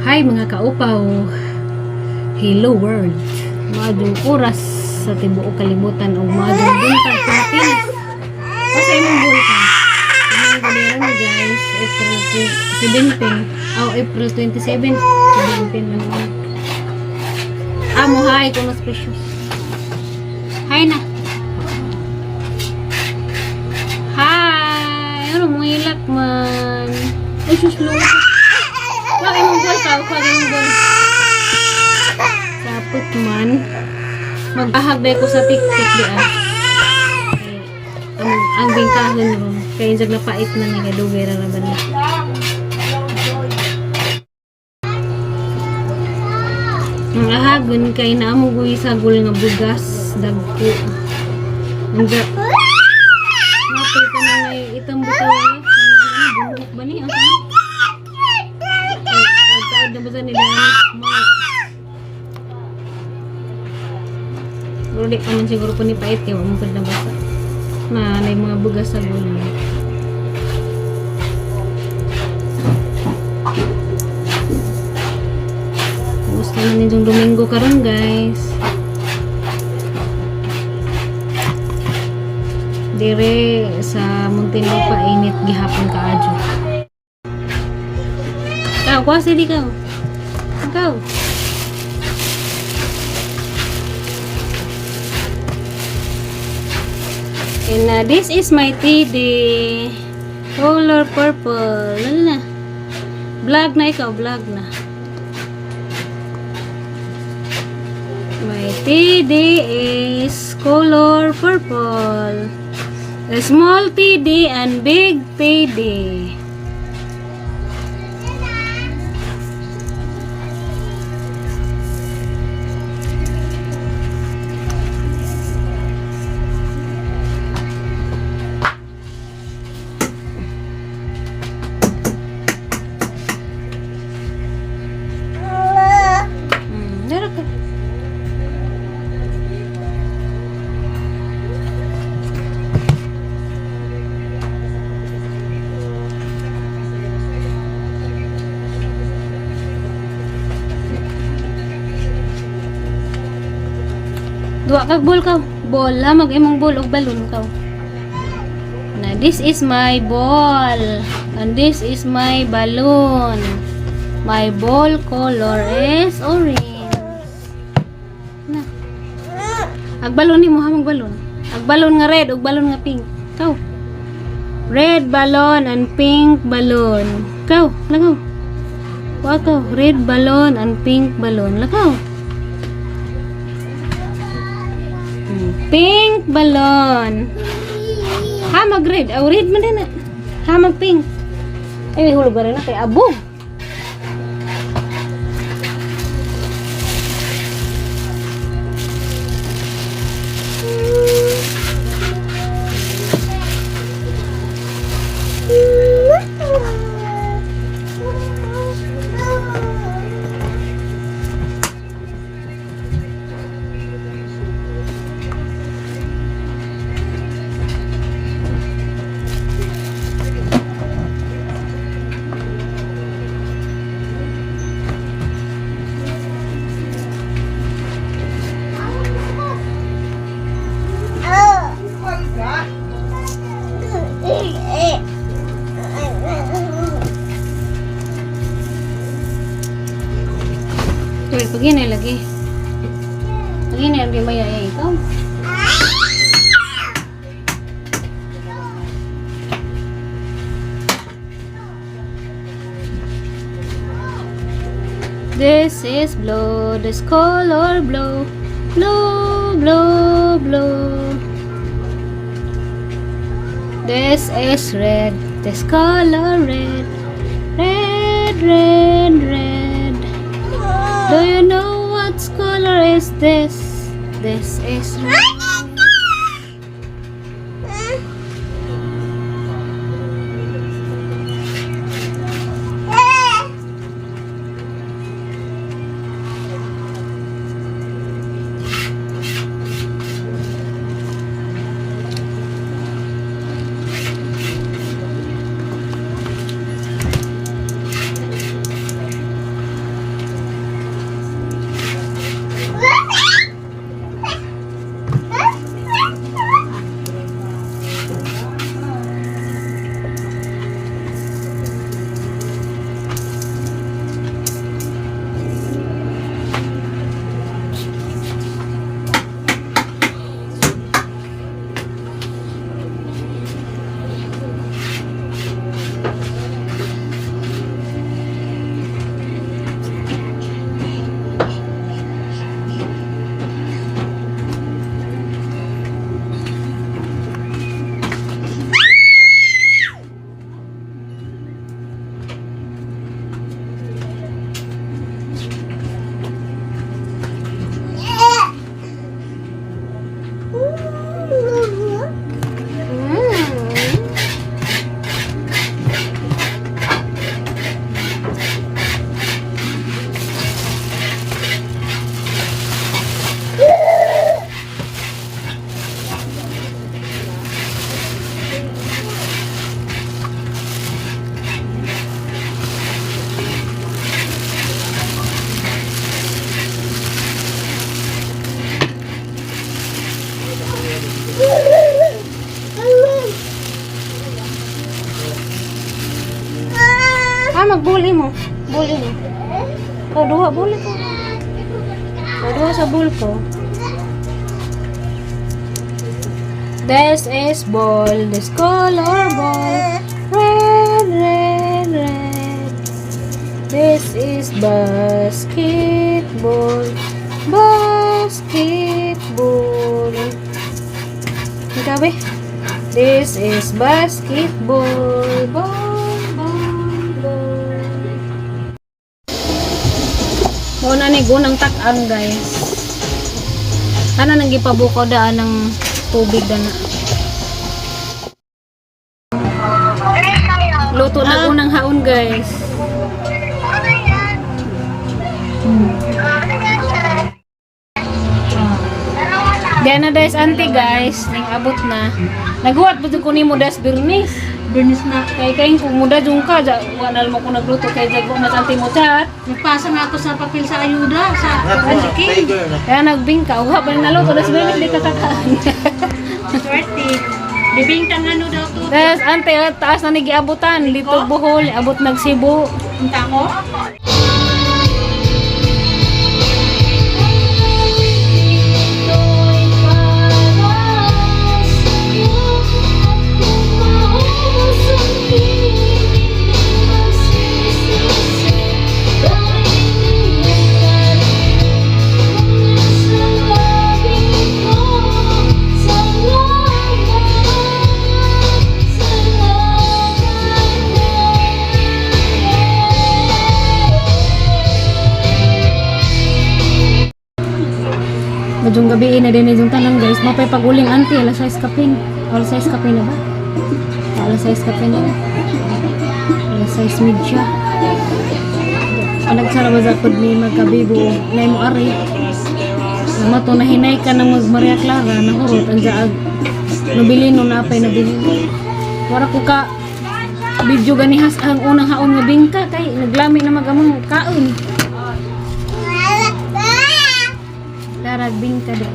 Hi, mga kaupaw. Hello, world. Maadong oras sa tibuok kalibutan ug maadong buntag, Pilipinas. Basta imong bulka. Imong galera mo, guys, April 17. Oh, April 27. 17 man naman. Amo hi kung mas precious. Hi na. Hi! Ano mo ilak man? Ay, sus, lo. Kuha imong ball ka, kuha imong ball. Sapot man. Mag-ahag ko sa TikTok di ah. Kay, ang bingkahon ro. Kay insag napait man ni kay dugay ra na ba ni. Ang ahagon kay naamo guy sagol nga bugas dagko. Ang ga Mapil ka na ngay itang butaw na. Ang ano, buhok ba ni? Ang ano? Ay, taod na ba sa nila? Mark. Pero di pa man siguro po ni pait kaya mo pud nabasa. Na may mga bugas sa gulay. Kumusta man ninyong Domingo karon, guys? Dire sa Muntinlupa, init gihapon kaadyo. Ikaw, kuha sili ka. Ikaw. And this is my TD. Color purple. Lalo na. Vlog na ikaw, vlog na. My TD is color purple. A small TD and big TD. Dara ka. Duwa kag ball ka. Ball ha, mag imong ball og balloon ka. Na this is my ball and this is my balloon. My ball color is orange. Na. Ag balloon nimo ha, mag balloon. Ag balloon nga red ug balloon nga pink. Kaw. Red balloon and pink balloon. Kaw, lakaw. Wa ka, red balloon and pink balloon. Lakaw. Pink balloon. Ha, mag red. Aw, red man din na. Ha, mag pink. Ay, may hulog ba rin na kay abog. Uy, pag yun lagi. Pag yun ay maya ay ikaw. This is blue, this color blue, blue, blue, blue. This is red, this color red, red, red, red. Do you know what color is this? This is red. Ah, magbuli mo. Buli mo. Ikaw duha, buli ko. Ikaw duha sa bul ko. This is ball. This color ball. Red, red, red. This is basketball. Basketball. Ikaw eh. This is basketball. Ball, ball, ball. Muna ni gunang takang, guys. Ano nang gipabuko daan ng tubig dana. Luto na unang haon, guys. Diyan na guys, auntie guys, ning abot na. Naguwat ba ko nimo das Bernice? Bernice na. Kay kay kung muda jung ka, ja, wa na mo ko nagluto kay jago mas auntie mo chat. Nagpasa na ako sa papel sa ayuda sa Antiking. Kaya nagbingka, uha pa rin naluto das Bernice di ka kakaan. Swerte. Bibingkang ano daw to. Das ante taas na ni giabutan dito Bohol, abot nag Cebu. Punta ko. Madyong gabi na din yung tanan, guys. Mapay pag-uling auntie, alas 6 kapin. Alas 6 kapin na ba? Alas 6 kapin na. Alas 6 midya. Alag sa ba pod ni magkabibo na mo ari. Nama to nahinay ka na mag Maria Clara na hurot ang jaag. Nabili no napay nabili. Wara ko ka video ganihas ang unang haon nga bingka kay naglami na magamong kaon. Darag bingka di.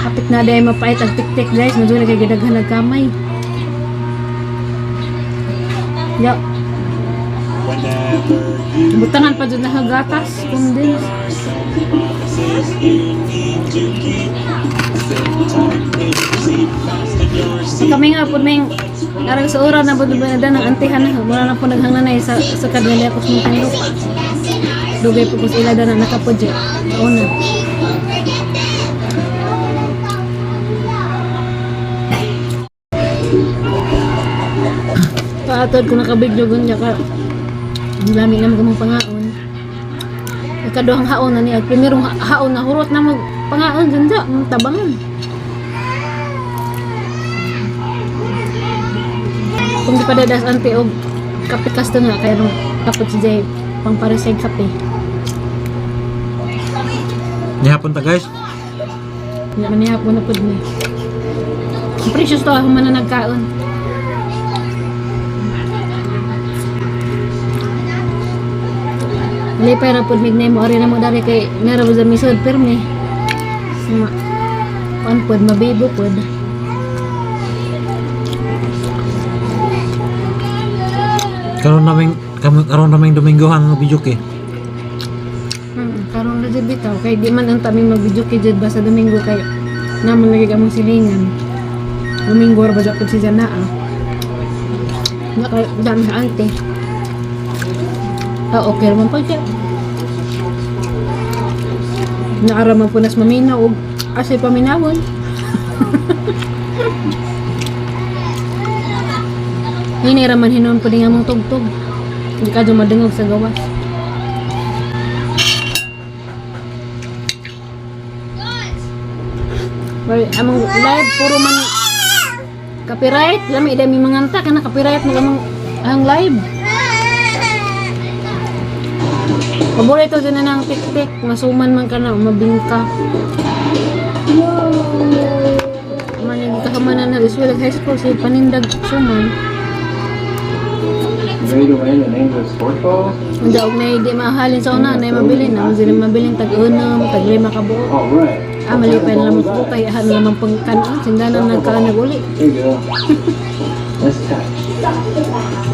Kapit na dahil mapait ang tik-tik, guys. Medyo lagi gidaghan nagkamay. Ya. Butangan pa dyan na hagatas. Kundins. Kami nga po may arang sa ora na po na ng antihan na. Mura na po naghanglanay sa kadwali ako sa Muntinlupa. Dugay po ko sa ila na nakapudyo. Una. Paatod ko nakabidyo gunya ka. Ang lami na mga pangaon. Ikaduhang haon na niya. Primerong haon na hurot na mag pangaon ganda. Ang tabangan. Kung di pa dadas ante og kape kasto nga kaya nung kapot si Jay pang pareseg kape. Nihapon ta, guys. Hindi man niya na pud ni. Ang precious to ako man na nagkaon. Lipay ra pud mig mo ari na mo dari kay nara ba sa misod pirmi. Sama. Kuan pud mabibo pud. Karon naming Domingo ang video kay. Karon ra jud bitaw kay di man ang taming mag-video kay jud ba sa Domingo kay naman lagi among silingan. Domingo ra ba jud pud si Jana ah. Naka dami sa ante. Ah, okay raman pa siya. Naaraman po nas maminaw og asay paminawon. Hinay raman hinon po din among tugtog. Hindi ka dumadungog sa gawas. Well, among live puro man copyright, lami dami manganta kana copyright mo among ang live. Paborito din na ng tik-tik, masuman man ka na, mabingka. Man yung kakamanan na Iswell High School sa panindag suman. Ready to win an English sport ball? Ang daog na hindi mahalin sa una, na mabilin na, sila mabilin tag unom, tag lima ka buo. All right. Ah, malipay na naman ko kay ano naman pang kanon. Sindanan nagkaanag uli. There you go. Let's catch.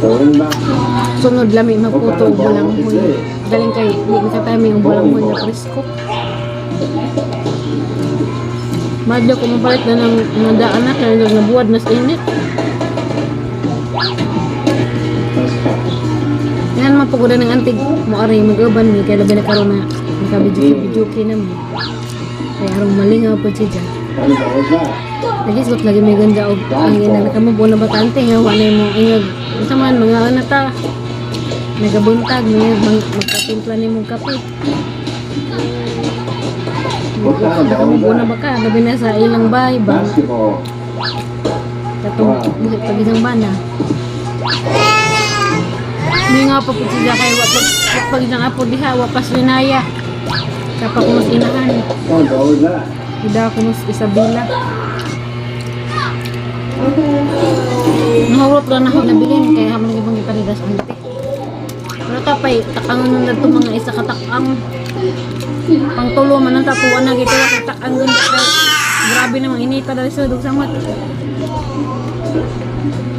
Throw it in the basket. Sunod lami magputo og bulanghoy. Galing kay di makatami ang bulanghoy na presko. Madyo ko mapalit na ng mga daan na kaya nabuwad na sa init. Let's catch. Yan man paguda ng antig mo ari mag-uban mi kay labi na karon na nakabidyo-bidyo na mo. Kay arong malingaw po siya dyan. What kind of ball is that? Nagisgot lagi may ganda og ang ina nakamubo na batante nga wa na mo ingag unsa man mga ana ta nagabuntag may magkatimpla nimo kape. What kind of ball is Nakamubo na that? ba ka labi na sa ilang bahay ba Basketball. katong buhi pag isang bana. May nga pa po siya kay wa pag isang apo diha wa pas linaya. Kapag mas inahan. What kind of ball is that? Ida ako mas Isabela. Nahurot lang ako nabilin kaya hamon ng ibang ipanidas ante. Pero tapay takang nung nagto mga isa katakang pangtulo man ang tatuan na gito kay takang ganda kay grabe namang inita dali sa dug samot.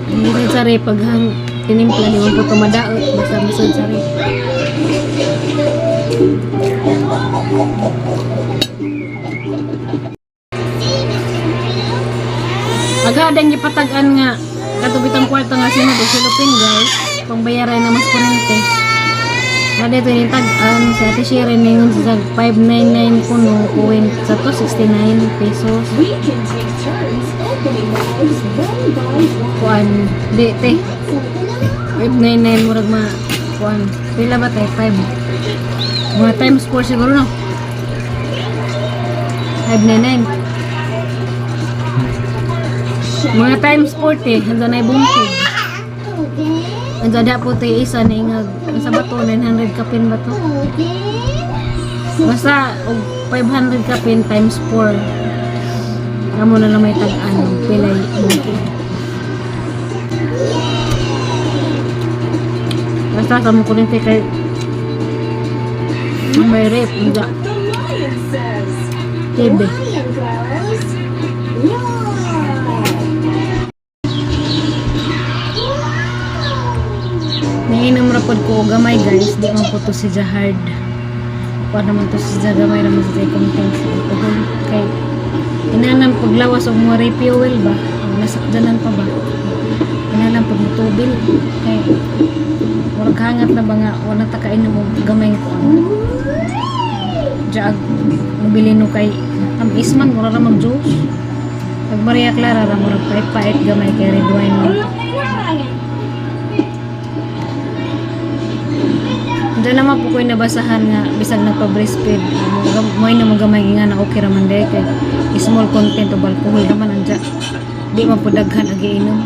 Hindi sa sari paghang tinimpla ni man po tumadaot basta masud sari. Agadang gipatag-an nga katubitang kwarta nga sino og Philippine guys pangbayaran na mas kurente. Na dito ni tag-an si Ate Sharon ningon sa 599 kuno kuwent sa 269 pesos. We can take turns opening bags one by one. Kuan di te 599 murag ma kuan pila ba te 5 mga times 4 siguro no 599 mga times 40 hanggang na ibungkod. Ang dada po tayo isa na ingag sa bato 900 kapin ba to? Basta og 500 kapin times 4. Kamo na lang may tag-an pilay bungkod. Basta sa mo kuryente kay may rep nga The lion says. TV. Lion grows. Roar. Nainom ra pod ko og gamay guys, di man po to si Jahard. Kuha naman to si Jah gamay naman sa content sa alcohol kay inanam paglawas og mga refuel ba, og nasakdanan pa ba. Inanam pag motubil kay murag hangat na ba nga wala ta kainom og gamay ko ang jaag mobili no kay tamis man mura ra mag juice. Pag Maria Clara ra murag pait-pait gamay kay red wine man. Diyan naman po ko'y nabasahan nga bisag nagpa-breastfeed mo na mo gamay nga na okay ra man day kay small content of alcohol naman anja di man po daghan agi inom.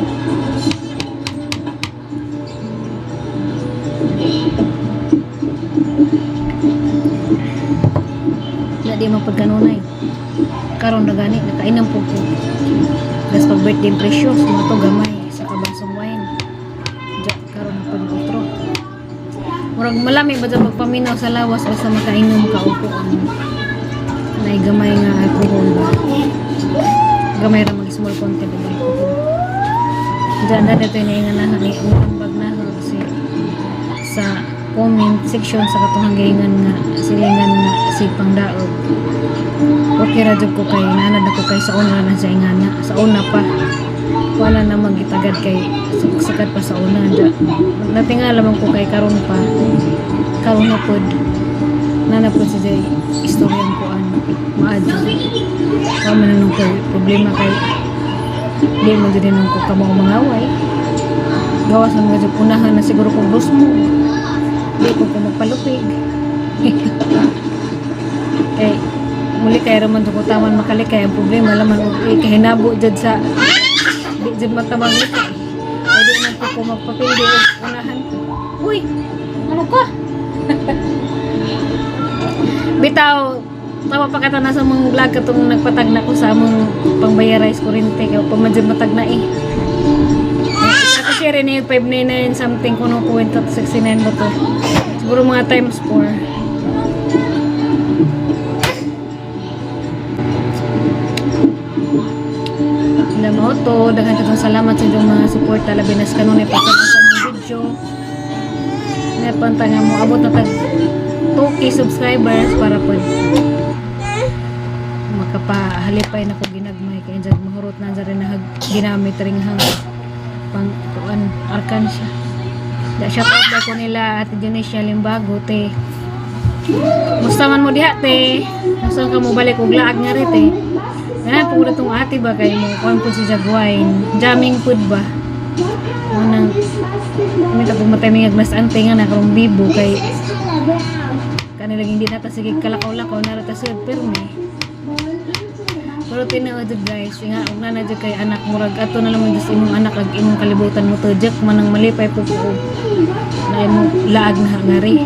Na di man pud kanunay. Karon na gani nakainom po ko. Das pag birthday precious mo to gamay sa kabasong wine. Diya karon na pud otro. Murag malami ba dyan magpaminaw sa lawas basta makainom ka upo ang nay gamay nga alcohol ba. Gamay ra mag small content of alcohol. Diyan na dito yung na ni ambag na si sa comment section sa katong gaingan nga silingan nga si pangdaog. Okay ra jud ko kay nanad ako kay sa una na siya ingana sa una pa wala na magitagad kay sakad pa sa una da. Natingala man ko kay karon pa karon na pod nana pod si Jay istoryang ko ano maadyo wa man nung ko problema kay di man jud nung ko kamo mangaway gawas na mga jud unahan na siguro kong mo di ko magpalupig kay muli kay raman jud ko taman makalikay ang problema laman og eh, kahinabo jud sa di jud matabang likay kay di man ko magpapildi og unahan ko. Uy, ano ka? Bitaw, tawa pa kata na sa mga vlog katong nagpatag na ko sa among pangbayaray sa kuryente kay pa man jud matag na eh. Ako share ni 599 something kuno kwenta 69 ba to. Siguro mga times 4. to. Daghan kayong salamat sa inyong mga suporta, labi na sa kanunay pa sa among video. Napanta nga mo abot na tag 2K subscribers para po makapahalipay na ko ginagmay kay dyan mahurot na dyan rin na ginamit rin hang pang kuan arkansya. Da shout out daw ko nila Ate Dionesia Limbago, te. Musta man mo diha, te? Musta ka mo balik og laag nga ri, te? Ganaan po ko na tong ate ba kay mo kuan po si Jaguain. Jamming food ba? Unang kami tapos matay may agnas ante nga na karong bibo kay kanila hindi nata sige kalakaw-lakaw na ra ta sud pirmi. Pero tinuod jud, guys, nga og na jud kay anak, murag ato na lang mo Diyos imong anak ag imong kalibutan mo to Jack manang malipay po ko na imong laag na ngari.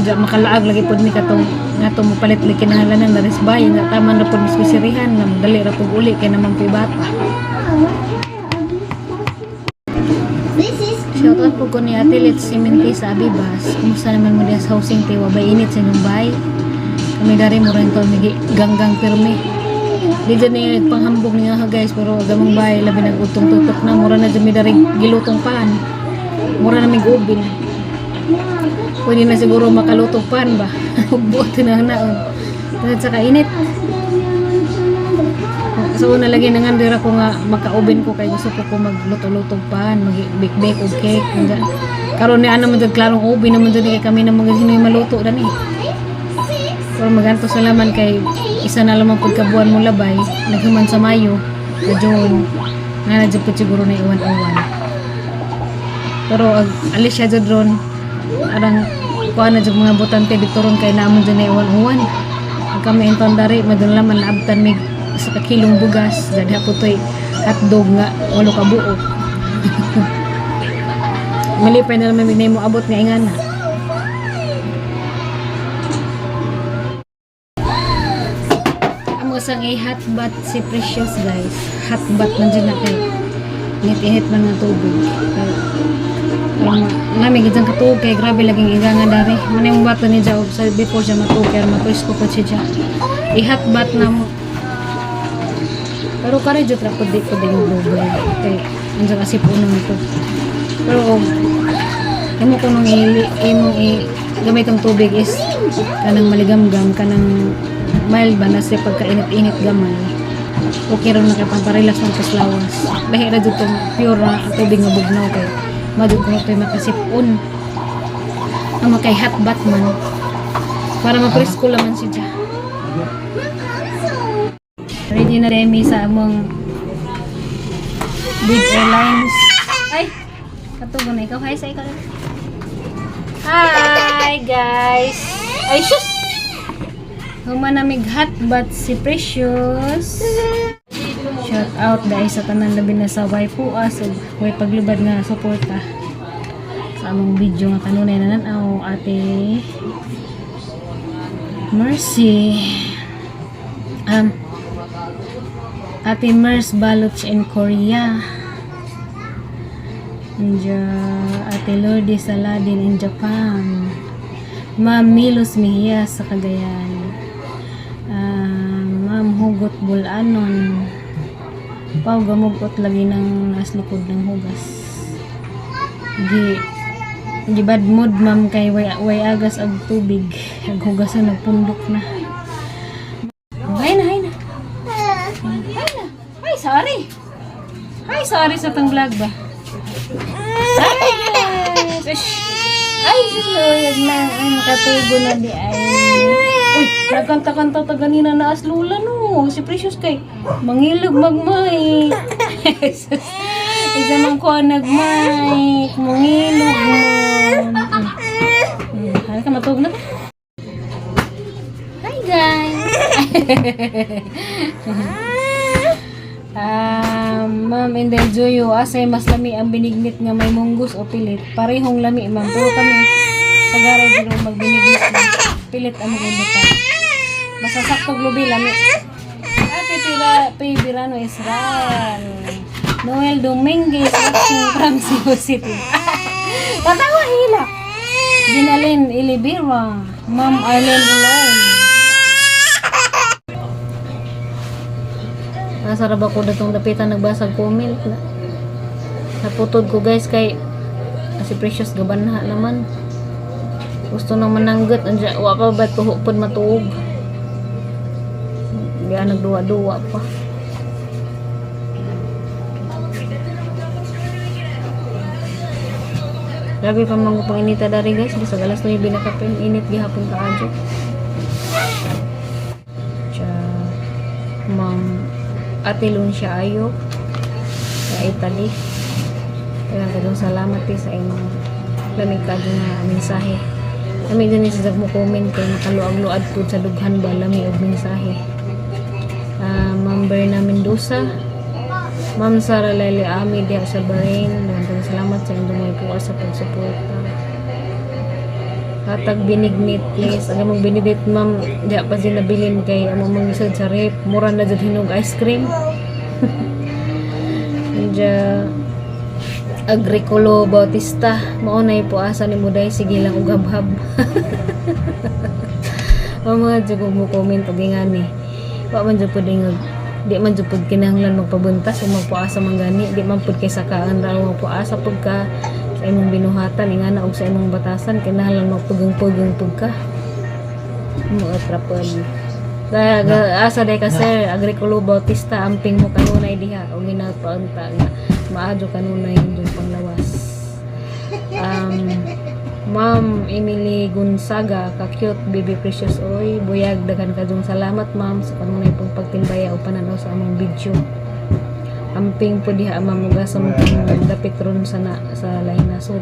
Diya makalaag lagi pod mi katong nga to mo palit li kinahanglanan na resbay nga taman ra pod mis kusirihan nga dali ra pug uli kay naman pay bata. Shout out po ko ni Ate Let's Siminti sa Abibas. Kumusta naman mo diya sa housing, te? Wabay init sa inyong bahay? Kami dari mo rin to migi ganggang pirmi. Di dyan na yung panghambog niya ha guys, pero gamang bahay labi nag utong tutok na mura na dyan mi dari gilutong pan. Mura na mig ubin. Pwede na siguro makalutong pan ba? Buot na naon. At saka init. So una lagi nangan dira ko nga makaubin ko kay gusto ko ko magluto-luto pan, mag-bake-bake og cake. Nga. Karon ni ana man jud klarong ubin naman jud kay kami na mga hinoy maluto dani. Pero maganto salaman kay isa na lamang pud ka buwan mo labay, naghuman sa Mayo, sa June. Nga na jud pud siguro na iwan-iwan. Pero ag alis siya jud ron, arang kuha na jud mga botante dito ron kay naamon jud na iwan-uwan. Ang kami inton dari madun laman naabtan mig sa kakilong bugas dadha po to'y hotdog nga walo ka buok. Malipay na naman mo abot nga ingana. Amo sang i hot bath si Precious, guys. Hot bath man dyan na kay init-init man nga tubig. Pero parang lamig dyan katuog kay grabe laging iga nga dari. Ano yung bato ni Jaob sa before siya matuog kaya mapresko po siya. I-hot bath na mo. Pero kare jud ra pud di pud yung blueberry kay andiyan kasi puno nito. Pero imo ko nung imong i gamit ang tubig is kanang maligamgam, kanang mild ba na siya pagkainit-init gamay. Okay ra na kay pamparelax ng kaslawas. Lahi ra jud tong pure na ang tubig nga bugnaw kay madud ko to'y makasipon. Ang makay hot bath man. Para mapresko laman siya dyan. Ready na Remy sa among big airlines. Ay! Katugo na ikaw. Hi sa ikaw. Hi guys! Ay, sus! Humanamig hot bath si Precious. Shout out dahil sa tanan labi na sa Waipuas ug way paglubad nga suporta sa among video nga kanunay na nan-aw, Ate Mercy. Ate Merce Baloch in Korea. And Ate Lourdes Saladin in Japan. Ma'am Milos Mejia sa Cagayan. Ah, Ma'am Hugot Bulanon. Pau gamugot lagi ng naas likod ng hugas. Gi bad mood ma'am kay way agas ag tubig. Ag hugasan nagpundok na. Hay na, hay na. Hay na. Ay, sorry. Ay, sorry sa tang vlog ba? Ay, sus. Ay, sus, luyag na. Ay, makatubo na di ay. Uy, nagkanta-kanta ta ganina na aslula no. Si Precious kay mangilog magmay. Sus. Isa man ko ang nagmay. Mangilog mo. Halika, matug na ta. Hi guys! Ah, Ma'am Inday Joyo, asay mas lami ang binignit nga may munggus o pilit? Parehong lami, ma'am. Pero kami sa garage ro magbinignit na. Pilit ang mga. Basta sakto glubi lami. Ate Pira, Pibirano Israel. Noel Dominguez watching from Cebu City. Tatawa hila. Ginalin Ilibira. Ma'am Arlene Rolon. Asa ra ba ko datong dapitan nagbasag comment na. Naputod ko, guys, kay si Precious gabanha naman. Gusto nang mananggot anja wa pa ba tuho pod matuog. Di nagduwa-duwa pa. Grabe pa mga panginita dari, guys. Bisag alas 9 na kapin. Init gihapon kaayo. Siya, Ma'am Ate Luncia Ayo sa Italy. Kaya kadong salamat eh, sa imong lamig kadyo nga mensahe. Kami din sa mo comment kay makaluag-luad po sa dughan ba lami og mensahe. Ah, Ma'am Berna Mendoza, Ma'am Sara Lele Ami diha sa Bahrain. Daghang salamat sa inyong mga puwa sa pagsuporta. Hatag binignit, please. Ang among binignit, ma'am, diha pa din nabilin kay among mangisod sa rep. Mura na jud hinog ice cream. Medyo Agricolo Bautista, mao na po asa ni Muday, sige lang og habhab. Mga mga jud mo comment og ingani. Wa man jud pud ingag di man jud pud kinahanglan magpabuntas o magpuasa man gani, di man pud kay sakaan ra magpuasa pud ka sa imong binuhatan ingana og sa imong batasan kinahanglan magpugong-pugong pud ka. Mga trapon. Asa day ka, Sir Agricolo Bautista, amping mo kanunay diha o ginapaunta nga maadyo kanunay inyong panglawas. Ma'am Emily Gonzaga, ka-cute baby Precious oy, buyag daghan kadung salamat, ma'am, sa kanunay pong pagtimbaya o pananaw sa among video. Amping po diha, ma'am, ug asa mo kung dapit ron sa na, sa laing nasod.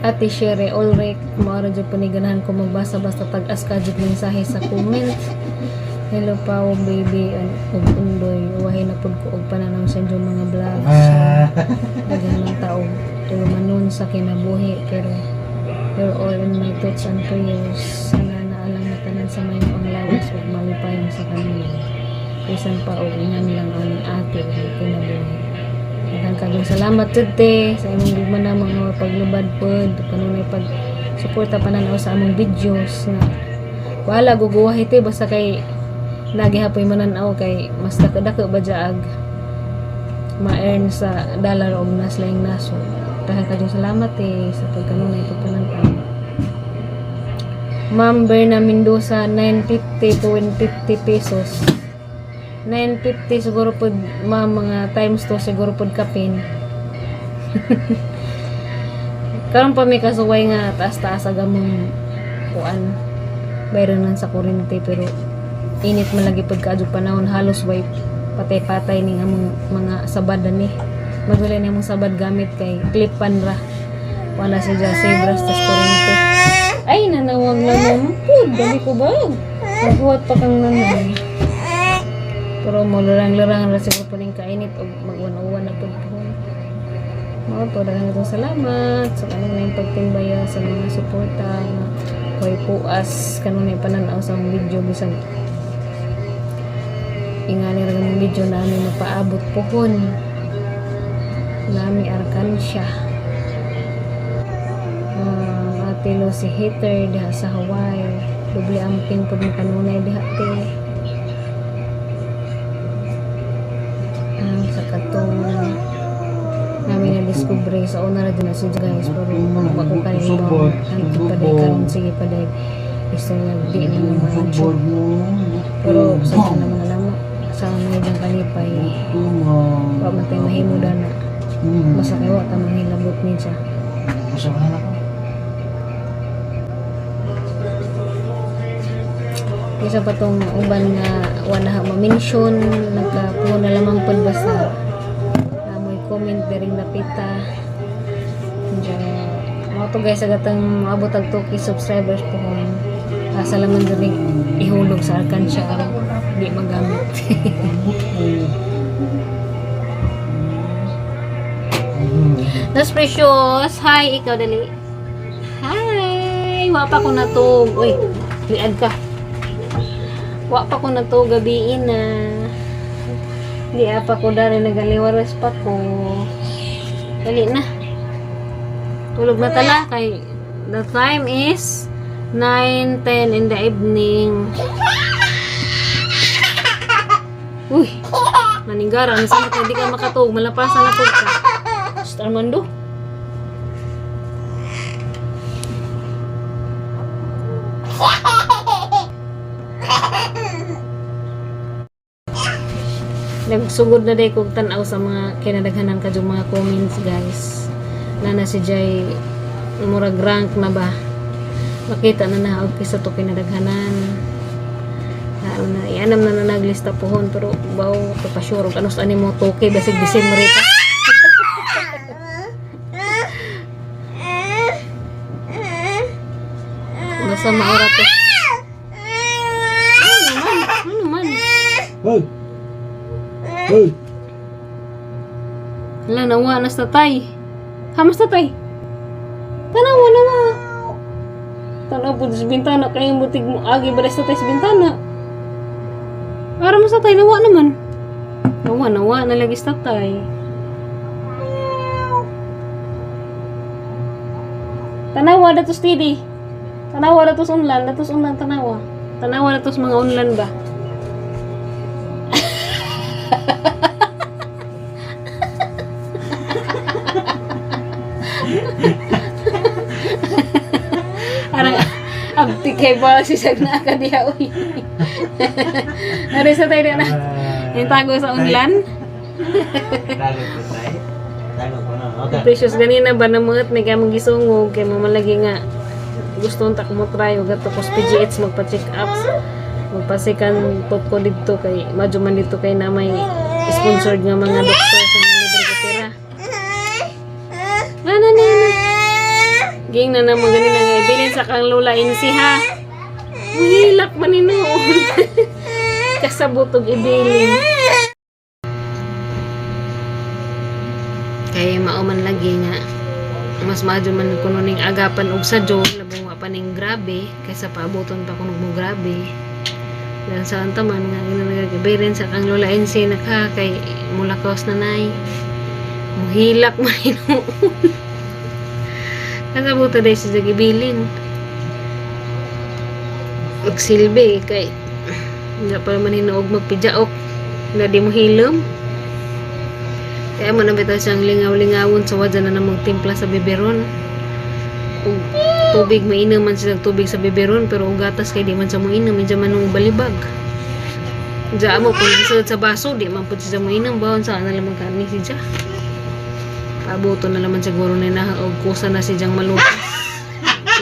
Ate Sherry Ulrich, maara jud po ni ganahan ko magbasa basta tag-as ka jud mensahe sa comment. Hello pa baby and ug undoy, uwahi na pud ko og pananaw sa inyong mga vlogs. Daghan man tao tulumanon sa kinabuhi pero you're all in my thoughts and prayers. Sana naalang na tanan sa may panglawas ug malipayon sa kanila. Bisan pa og ingan lang ang ate ug kinabuhi. Daghang kagong salamat jud te sa imong gugma na mga paglubad pod kanunay pag suporta pananaw sa among videos nga wala guguwahi te basta kay nagihapoy mananaw kay mas dako-dako ba jaag ma-earn sa dollar og nas laing naso. Dahil kayong salamat eh sa pagkanunay pagpananaw. Ma'am Berna Mendoza, 950.50 pesos. 950 siguro po, ma'am, mga times to siguro po kapin. Karon pa may kasuway nga taas-taas aga mong kuan. Bayronan sa kuryente pero init man lagi pud kaadyo panahon, halos way patay-patay ning among mga sabad ani. Magulay ni among sabad gamit kay clipan ra. Wala si Jose bras tas kuryente. Ay, nanawag na mo pud dali ko ba? Naghuwat pa kang nanay. Pero mo lurang-lurang ra siguro po ning kainit og mag-uwan-uwan na pud po. Mao to, daghan itong salamat sa kanunay pagtimbaya sa mga suporta nga koy puas kanunay pananaw sa among video bisag ingani ra gamong video nami mapaabot pohon nami arkansya. Ate Lucy Hater diha sa Hawaii, doble amping pud mo kanunay diha te. Sa katong namin na discover sa una ra din na siya, guys, pero wa ko kanibaw hantod pa day karon, sige pa day istorya di na naman siya. Pero sa naman na namo sa mga diyang kalipay wa man tay mahimo dana basta kay wa ta manghilabot ni siya. Basta na ako. Isa pa tong uban nga wala ha ma-mention, nagkapuho na lamang pud basta namoy comment dering napita. Diyan, mao to, guys, agatang maabot og 2K subscribers po kung asa laman diri ihulog sa alkansya aron di magamit. Nas Precious, hi ikaw dali. Hi, wa pa ko natug. Uy, liad ka. Wa pa ko natug gabi na. Di pa ko dari nagaliwaras pa ko. Dali na. Tulog na tala kay the time is 9:10 in the evening. Uy, naninggara. Ang sakit na di ka makatuog. Malapasan na po ka. Shh, Armando. Nagsugod na day kog tan-aw sa mga kinadaghanan ka yung mga comments, guys. Na si Jay murag rank na ba? Makita na na og kisa to kinadaghanan. Ano na, ianam na na naglista pohon pero baw to pa sure og ano sa animo toke basig December pa. Basta maura to. Ano naman? Ano naman? Hoy! Hoy! Hala, nawa na sa tatay. Hamas tatay. Tanawa na na. Tanaw po sa bintana. Kaya yung butig mo. Agi ba sa tatay sa bintana? Para mo sa tatay, nawa naman. Nawa, nawa na lagi sa tatay. Tanawa datos tidi. Tanawa datos unlan, datos unlan tanawa. Tanawa datos mga unlan ba? Parang abti kay ba si Sagna ka diha uy. Ari sa tayo na. Yung tago sa unlan. Tago ko tayo. Tago ko na. Okay. Precious ganina ba na mga may kaya magisungog kay mamalagi nga gusto unta ko mo try og ato ko sa PGH magpa-check up magpasikan tot ko didto kay madyo man dito kay na may sponsored nga mga doktor sa mga libre ko pera. Na na na na. Ging na na mo ganina nga ibilin sa kang Lola Insi ha. Muhilak man ni noon. Kasabot og ibilin. Kay mao man lagi nga mas maadyo man kuno ning agapan og sadyo labong wa pa ning grabe kaysa paaboton pa kuno mo grabe. Dan sa antaman nga ginanagagibirin sa kang Lola NC naka kay mulakaos na nay. Muhilak man hinuon. Nakabuta dahil siya gibilin. Magsilbi kay hindi pa man hinuog magpijaok na di mo hilom. Kaya mo na bitaw siyang lingaw-lingawon sa wadya na namang timpla sa biberon. Ug tubig mainom man siya tubig sa biberon pero og gatas kay di man siya moinom, medyo man nung balibag. Diya mo pag gisod sa baso di man pud siya moinom bawon sa na lamang kani si Ja. Pabuto na laman siguro ni na og kusa na si Jang malutas.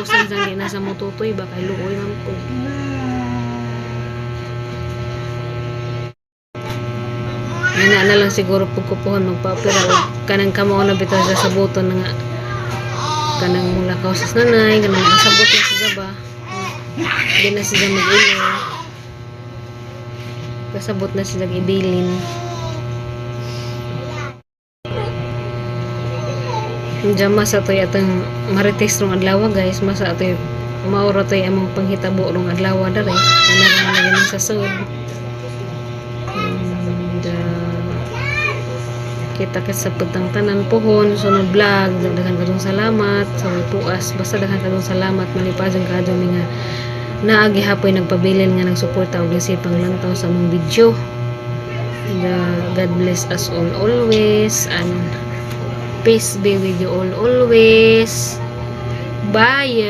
Kusan sang di na sa motutoy ba kay luoy man po. Ana na lang siguro pagkupuhan magpa-opera o kanang kamao na bitaw siya sa buto na nga kanang mula kausas nanay kanang makasabot na siya ba hindi na siya mag-ilo kasabot na siya ibilin. Diyan masa to'y atang marites rong adlaw, guys, masa ato'y mauro to'y among panghitabo rong adlaw dere ana ra man lagi sa sud. And kita ka sa pagtang tanan pohon sunod vlog. Daghan kadong salamat sa way puas, basta daghan kadong salamat. Malipasan ka mi nga naa gihapoy nagpabilin nga nagsuporta og nisipang lantaw sa among video. And God bless us all always and peace be with you all always. Bye.